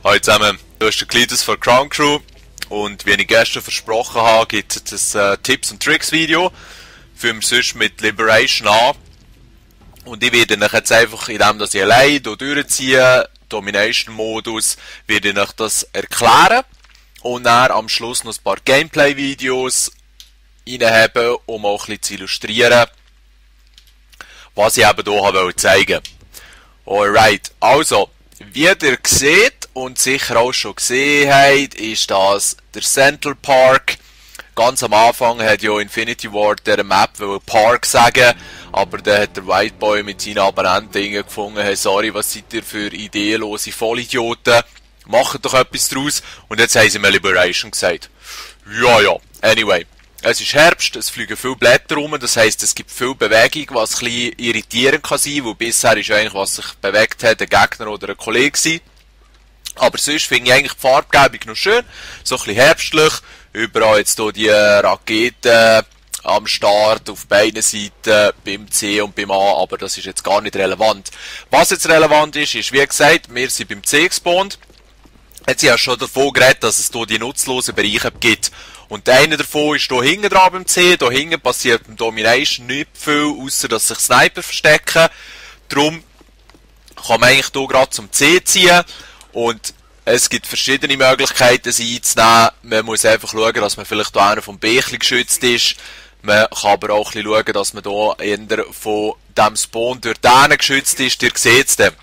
Hallo zusammen, du hast der Cletus von Crown Crew und wie ich gestern versprochen habe, gibt es ein Tipps und Tricks Video. Fangen wir sonst mit Liberation an. Und ich werde euch jetzt einfach, indem ich allein hier durchziehe, Domination Modus, werde ich euch das erklären und dann am Schluss noch ein paar Gameplay Videos reinhaben, um auch ein bisschen zu illustrieren, was ich eben hier zeigen wollte. Alright, also, wie ihr seht und sicher auch schon gesehen habt, ist das der Central Park. Ganz am Anfang hat ja Infinity Ward der Map Park sagen, aber dann hat der White Boy mit seinen Abonnenten gefunden, hey sorry, was seid ihr für ideenlose Vollidioten, macht doch etwas draus, und jetzt haben sie mir Liberation gesagt. Ja, anyway. Es ist Herbst, es fliegen viele Blätter rum, das heisst, es gibt viel Bewegung, was ein bisschen irritierend kann sein, weil bisher ist eigentlich, was sich bewegt hat, ein Gegner oder ein Kollege gewesen. Aber sonst finde ich eigentlich die Farbgebung noch schön, so ein bisschen herbstlich, überall jetzt hier die Raketen am Start, auf beiden Seiten, beim C und beim A, aber das ist jetzt gar nicht relevant. Was jetzt relevant ist, wie gesagt, wir sind beim C gespawnt. Jetzt habe ich schon davon geredet, dass es hier die nutzlosen Bereiche gibt. Und einer davon ist hier hinten dran beim C. Hier hinten passiert beim Domination nicht viel, außer dass sich Sniper verstecken. Darum kann man eigentlich hier gerade zum C ziehen. Und es gibt verschiedene Möglichkeiten, sie einzunehmen. Man muss einfach schauen, dass man vielleicht hier einer vom B geschützt ist. Man kann aber auch ein bisschen schauen, dass man hier eher von dem Spawn durch den geschützt ist. Ihr seht es dann.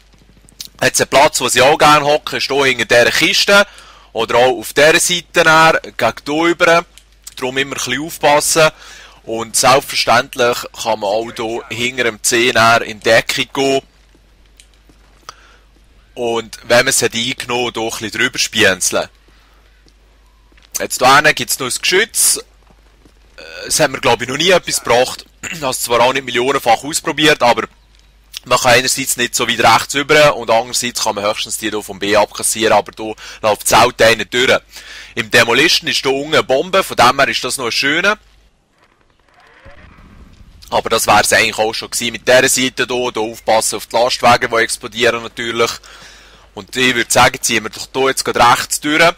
Jetzt ein Platz, wo sie auch gerne hocken, ist hier hinter dieser Kiste. Oder auch auf dieser Seite näher, gegen hier rüber. Darum immer ein bisschen aufpassen. Und selbstverständlich kann man auch hier hinter dem C näher in Deckung gehen. Und wenn man es hat eingenommen, hier ein bisschen drüber spienzeln. Jetzt hier hinten gibt es noch ein Geschütz. Das haben wir, glaube ich, noch nie etwas gebracht. Das habe zwar auch nicht millionenfach ausprobiert, aber man kann einerseits nicht so weit rechts rüber und andererseits kann man höchstens die hier vom B abkassieren, aber hier läuft das Auto nicht durch. Im Demolition ist hier unten eine Bombe, von dem her ist das noch ein schöner. Aber das wäre es eigentlich auch schon gewesen. Mit dieser Seite hier aufpassen auf die Lastwagen, die explodieren natürlich. Und ich würde sagen, ziehen wir doch hier jetzt gerade rechts durch.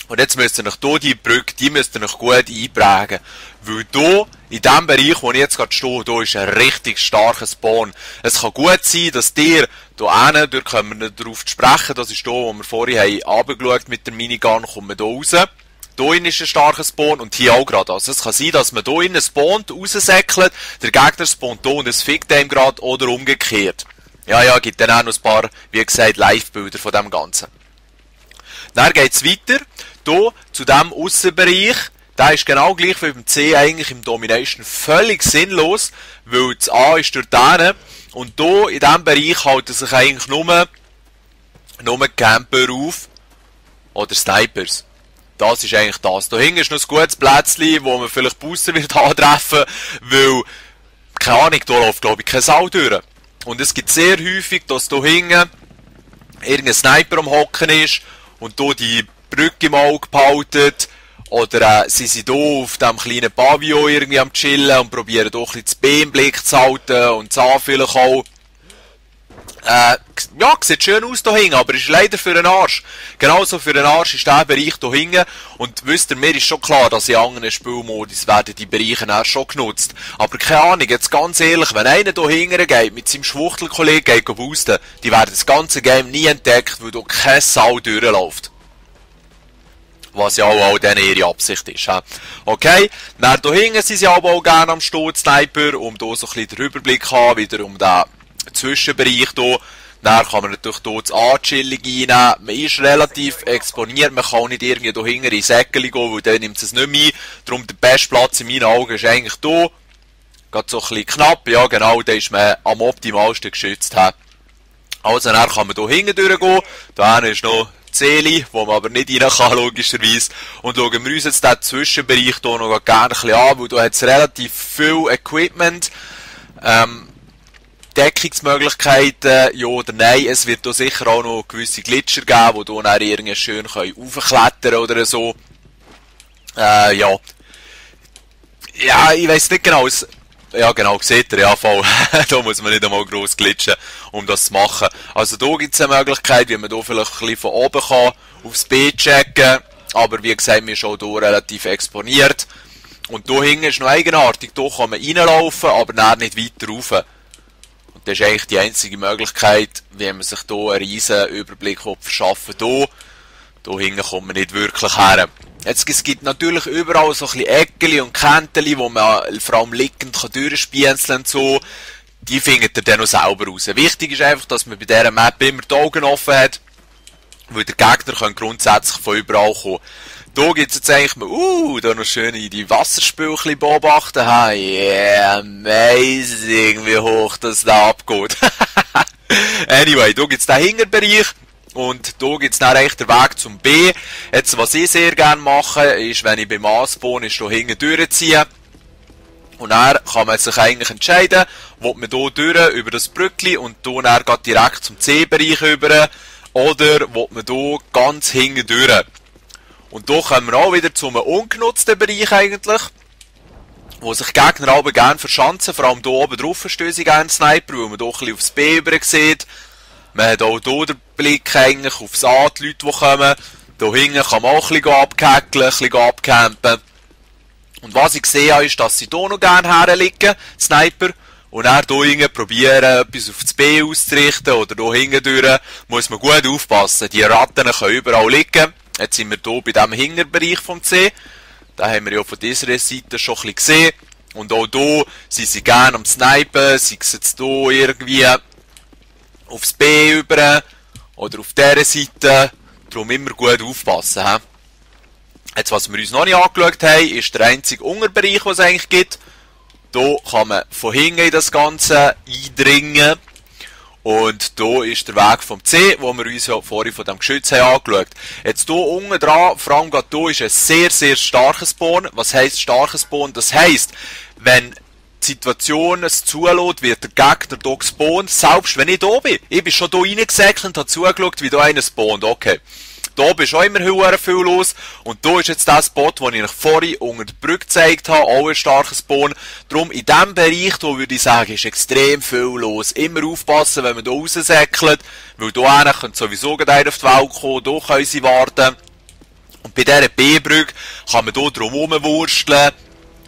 Und jetzt müsst ihr euch hier die Brücke, die müsst ihr euch gut einprägen. Weil hier, in dem Bereich, wo ich jetzt gerade stehe, hier ist ein richtig starker Spawn. Es kann gut sein, dass ihr hier hinten, dort können wir nicht darauf sprechen, das ist hier, wo wir vorhin haben runtergeschaut mit der Minigun, kommen wir hier raus. Hier ist ein starker Spawn und hier auch gerade. Also es kann sein, dass man hier innen spawnt, raussäckelt, der Gegner spawnt hier und es fickt einem gerade oder umgekehrt. Ja, gibt dann auch noch ein paar, wie gesagt, Live-Bilder von dem Ganzen. Dann geht es weiter, hier zu diesem Aussenbereich. Der ist genau gleich wie beim C eigentlich im Domination völlig sinnlos, weil das A ist dort hinten und hier in diesem Bereich halten sich eigentlich nur Camper auf oder Snipers. Das ist eigentlich das. Da hinten ist noch ein gutes Plätzchen, wo man vielleicht Booster wird antreffen, weil, keine Ahnung, da läuft glaube ich keine Sau durch. Und es gibt sehr häufig, dass da hinten irgendein Sniper am Hocken ist und hier die Brücke im Auge behalten. Oder sie sind hier auf diesem kleinen Pavillon irgendwie am Chillen und probieren hier ein bisschen das B im Blick zu halten und das A vielleicht auch. Ja, sieht schön aus hier hinten, aber ist leider für den Arsch. Genauso für den Arsch ist der Bereich hier hinten. Und wisst ihr, mir ist schon klar, dass in anderen Spielmodus werden die Bereiche auch schon genutzt. Aber keine Ahnung, jetzt ganz ehrlich, wenn einer hier hinten geht, mit seinem Schwuchtelkollegen geht boosten, die werden das ganze Game nie entdeckt, weil hier keine Sau durchläuft. Was ja auch denen ihre Absicht ist. He? Okay, dann hier hinten sind sie aber auch gerne am Sniper, um hier so ein bisschen den Überblick zu haben, wieder um den Zwischenbereich hier. Dann kann man natürlich hier das A-Chilling einnehmen. Man ist relativ exponiert, man kann nicht irgendwie hier hinten in Säckchen gehen, weil dann nimmt es nicht mehr ein. Darum der beste Platz in meinen Augen ist eigentlich hier. Geht so ein bisschen knapp, ja genau, da ist man am optimalsten geschützt. He? Also dann kann man hier hinten durchgehen. Da ist noch Zeli, wo man aber nicht rein kann, logischerweise. Und schauen wir uns jetzt den Zwischenbereich hier noch gerne ein bisschen an, weil da hat es relativ viel Equipment. Deckungsmöglichkeiten, ja oder nein. Es wird hier sicher auch noch gewisse Glitscher geben, die hier dann irgendwie schön raufklettern können oder so. Ja. Ja, ich weiss nicht genau. Ja genau, seht ihr, ja voll. Da muss man nicht einmal gross glitschen, um das zu machen. Also da gibt es eine Möglichkeit, wie man da vielleicht ein bisschen von oben kann, aufs B checken. Aber wie gesagt, wir sind schon hier relativ exponiert. Und hier hinten ist noch eigenartig, hier kann man reinlaufen, aber dann nicht weiter rauf. Und das ist eigentlich die einzige Möglichkeit, wie man sich hier einen riesen Überblick verschaffen kann. Hier hinten kommt man nicht wirklich her. Jetzt, es gibt natürlich überall so ein bisschen Eckeli und Kenteli, wo man vor allem liegend durchspienzeln und so. Die findet ihr dann noch selber raus. Wichtig ist einfach, dass man bei dieser Map immer die Augen offen hat, weil der Gegner kann grundsätzlich von überall kommen. Hier gibt es jetzt eigentlich mal, da noch schön die Wasserspielchen beobachten. Yeah, amazing, wie hoch das da abgeht. Anyway, hier gibt es den Hinterbereich. Und hier gibt es dann eigentlich den Weg zum B. Jetzt, was ich sehr gerne mache, ist, wenn ich beim A-Spawn ist, hier hinten durchziehen. Und dann kann man sich eigentlich entscheiden, ob man hier durch, über das Brückli und hier dann geht direkt zum C-Bereich über, oder ob man hier ganz hinten durch. Und hier kommen wir auch wieder zu einem ungenutzten Bereich eigentlich, wo sich Gegner aber gerne verschanzen, vor allem hier oben drauf stößt ich gerne Sniper, weil man hier ein bisschen aufs B über sieht. Man hat auch hier den Blick eigentlich aufs A, die Leute, die kommen. Hier hinten kann man auch ein bisschen abhackeln, ein bisschen abcampen. Und was ich gesehen habe, ist, dass sie hier noch gerne herliegen, Sniper. Und dann hier hinten probieren, etwas auf das B auszurichten. Oder hier hinten durch, muss man gut aufpassen. Die Ratten können überall liegen. Jetzt sind wir hier bei diesem Hinterbereich vom C. Da haben wir ja von dieser Seite schon ein bisschen gesehen. Und auch hier sind sie gerne am Snipen. Sie sehen jetzt hier irgendwie aufs B über oder auf dieser Seite. Darum immer gut aufpassen. He? Jetzt, was wir uns noch nicht angeschaut haben, ist der einzige Unterbereich, den es eigentlich gibt. Hier kann man von hinten in das Ganze eindringen. Und hier ist der Weg vom C, wo wir uns ja vorhin von dem Geschütz haben angeschaut. Jetzt hier unten dran, vor allem gerade hier, ist ein sehr, sehr starker Spawn. Was heisst starker Spawn? Das heisst, wenn die Situation es zulässt, wird der Gegner hier gespawnt. Selbst wenn ich hier bin. Ich bin schon hier reingesäckelt und habe zugeschaut, wie hier einer spawnt. Okay. Hier ist schon immer sehr viel los. Und hier ist jetzt der Spot, den ich euch vorhin unter der Brücke gezeigt habe. Auch ein starker Spawn. Darum in diesem Bereich, hier würde ich sagen, ist extrem viel los. Immer aufpassen, wenn man hier raussäckelt. Weil hier können sowieso gleich auf die Welt kommen. Hier können sie warten. Und bei dieser B-Brücke kann man hier drum herumwursteln.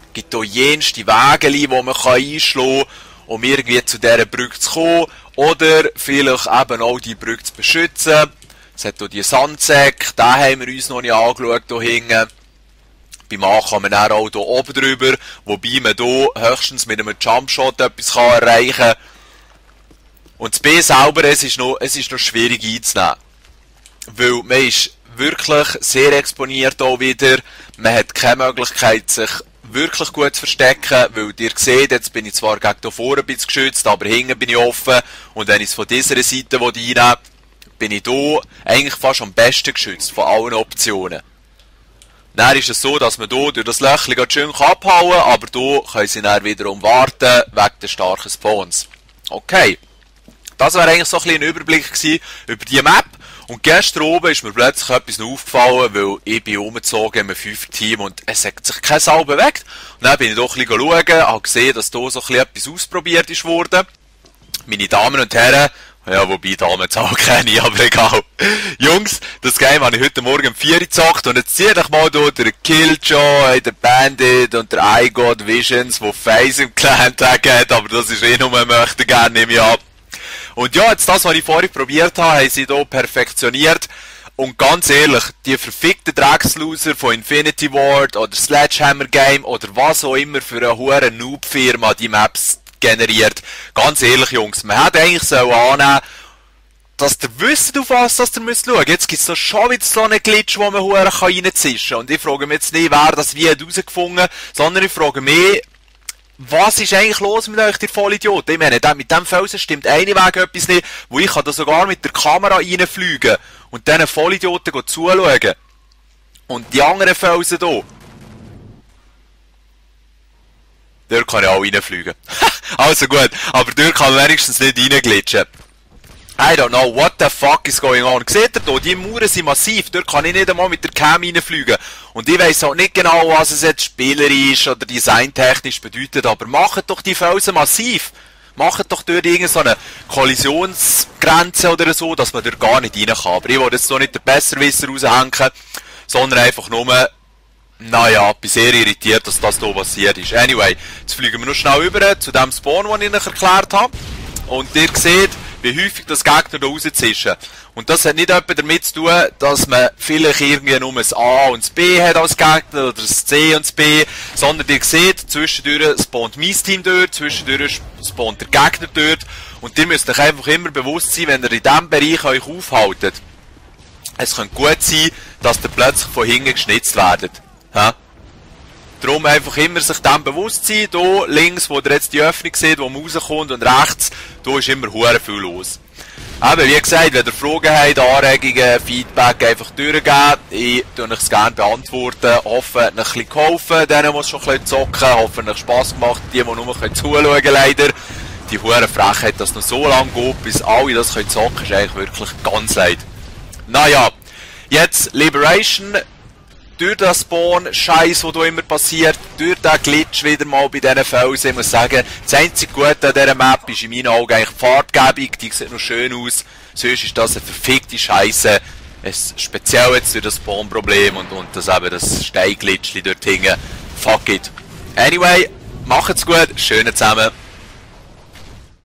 Es gibt hier jenste Wege, die man einschlagen kann, um irgendwie zu dieser Brücke zu kommen. Oder vielleicht eben auch die Brücke zu beschützen. Es hat hier die Sandsäcke, den haben wir uns noch nicht angeschaut, hier hinten. Beim A kann man dann auch hier oben drüber, wobei man hier höchstens mit einem Jumpshot etwas erreichen kann. Und das B selber, es ist noch schwierig einzunehmen. Weil man ist wirklich sehr exponiert hier wieder. Man hat keine Möglichkeit, sich wirklich gut zu verstecken, weil ihr seht, jetzt bin ich zwar gegen hier vorne ein bisschen geschützt, aber hinten bin ich offen. Und wenn ich es von dieser Seite reinnehme, bin ich hier eigentlich fast am besten geschützt von allen Optionen. Dann ist es so, dass man hier durch das Löchchen schön abhauen kann, aber hier können sie dann wiederum warten, wegen der starken Spawns. Okay. Das wäre eigentlich so ein bisschen ein Überblick gewesen über die Map. Und gestern oben ist mir plötzlich etwas aufgefallen, weil ich bin umgezogen in einem 5-Team und es hat sich keine Sau bewegt. Und dann bin ich doch ein bisschen schauen, habe gesehen, dass hier so ein bisschen etwas ausprobiert ist worden. Meine Damen und Herren, ja, wobei Damen auch kenne ich, aber egal. Jungs, das Game habe ich heute Morgen um 4 Uhr gezockt und jetzt zieht euch mal hier der Killjoy, der Bandit und der iGod Visions, der Face im Clan Tag hat, aber das ist nur möchte gerne, nehme ich ab. Und ja, jetzt das, was ich vorhin probiert habe, haben sie hier perfektioniert. Und ganz ehrlich, die verfickten Drecksloser von Infinity Ward oder Sledgehammer Game oder was auch immer für eine hure Noob-Firma die Maps generiert. Ganz ehrlich, Jungs, man hätte eigentlich so annehmen, dass ihr wisst, auf was ihr müsst schauen. Jetzt gibt es da schon wieder so einen Glitch, wo man hure reinzischen kann. Und ich frage mich jetzt nicht, wer das wie hat herausgefunden, sondern ich frage mich, was ist eigentlich los mit euch, ihr Vollidioten? Ich meine, mit dem Felsen stimmt eine Weg etwas nicht, wo ich kann da sogar mit der Kamera reinfliegen und diesen Vollidioten zuschauen. Und die anderen Felsen hier, dort kann ich auch reinfliegen. Also gut, aber dort kann man wenigstens nicht reinglitschen. I don't know, what the fuck is going on. Seht ihr hier, die Mauern sind massiv, dort kann ich nicht einmal mit der Cam reinfliegen. Und ich weiss halt nicht genau, was es jetzt spielerisch oder designtechnisch bedeutet, aber macht doch die Felsen massiv. Macht doch dort irgendeine so eine Kollisionsgrenze oder so, dass man dort gar nicht rein kann. Aber ich will jetzt so nicht den Besserwisser raushängen, sondern einfach nur, naja, bin sehr irritiert, dass das hier passiert ist. Anyway, jetzt fliegen wir noch schnell rüber zu dem Spawn, den ich euch erklärt habe. Und ihr seht, wie häufig das Gegner da rauszischen. Und das hat nicht etwa damit zu tun, dass man vielleicht irgendwie nur das A und das B hat als Gegner, oder das C und das B, sondern ihr seht, zwischendurch spawnt mein Team dort, zwischendurch spawnt der Gegner dort, und ihr müsst euch einfach immer bewusst sein, wenn ihr in diesem Bereich euch aufhaltet. Es könnte gut sein, dass ihr plötzlich von hinten geschnitzt werdet. Ja? Darum einfach immer sich dem bewusst sein, hier links, wo ihr jetzt die Öffnung seht, wo man rauskommt, und rechts, da ist immer hure viel los. Aber wie gesagt, wenn ihr Fragen habt, Anregungen, Feedback, einfach durchgeben. Ich tue euch es gerne beantworten. Hoffe, euch ein bisschen geholfen, denen, die schon ein bisschen zocken. Hoffe, euch Spass gemacht, die nur zuschauen können, leider. Die hure Frechheit, dass es noch so lange geht, bis alle das zocken können, ist eigentlich wirklich ganz leid. Naja, jetzt Liberation. Durch das Spawn-Scheiß, der hier immer passiert, durch den Glitch wieder mal bei diesen Felsen, ich muss sagen, das einzige Gute an dieser Map ist in meinen Augen eigentlich die Farbgebung, die sieht noch schön aus, sonst ist das eine verfickte Scheiße, speziell jetzt durch das Spawn-Problem und das eben das Steinglitschli dort hinten, fuck it. Anyway, macht's gut, schönen zusammen.